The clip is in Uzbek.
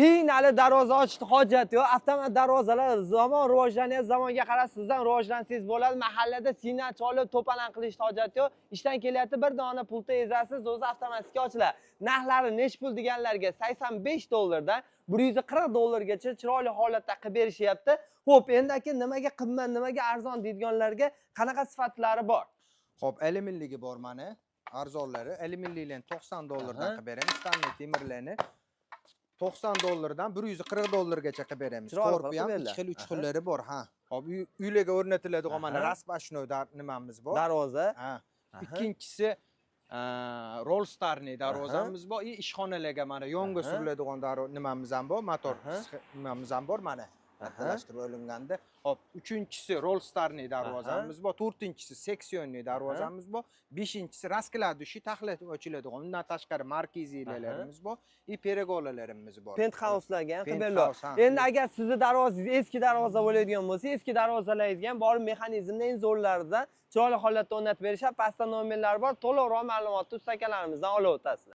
Qiynalib darvoza ochishni hojati yo'q. Avtomat darvozalar, zamon rivojlanyapti, zamonga qarab siz ham rivojlansangiz bo'ladi. Mahallada signal cholib, to'palan qilishni hojati yo'q. Ishdan kelyapti, bir dona pultda ezasiz, o'zi avtomatik ochiladi. Narxlari nechi pul deganlarga, 85 dollardan 140 dollargacha chiroyli holatda qilib berishyapti. Xo'p, endi aka, nimaga qimmat, nimaga arzon deydiganlarga, qanaqa sifatlari bor? Xo'p, alyuminligi bor mana. Arzonlari alyuminliklarni 90 dollardan qilib beramiz. Стальной temirlarni 90 dollardan 140 dollargacha qilib beramiz. Chiroyli Korpi qilib ham berdilar. 2 xil, 3 xillari bor, ha. Xo'p, uylarga o'rnatiladigan mana распашной nimamiz bor. Darvoza. Ha. Ikkinchisi роллстерный darvozamiz bor и ishxonalarga mana yonga suriladigan nimamiz ham bor, motor nimamiz ham bor mana. Kattalashtirib olinganda. Xo'p, uchinchisi роллстерный darvozamiz bor, to'rtinchisi секционный darvozamiz bor, beshinchisi раскладушный, taxlatib ochiladigan. Undan tashqari markizilarimiz bor и pergolalarimiz bor. Penthouse'larga ham qilib beriladi. Penthouse, ha. Endi agar sizni darvozangiz eski darvoza bo'ladigan bo'lsa, eski darvozalaringizga ham borib, mexanizmni eng zo'rlaridan chiroyli holatda o'rnatib berishadi. Pastda nomerlar bor, to'liqroq ma'lumotni usta akalarimizdan olib o'tasizlar.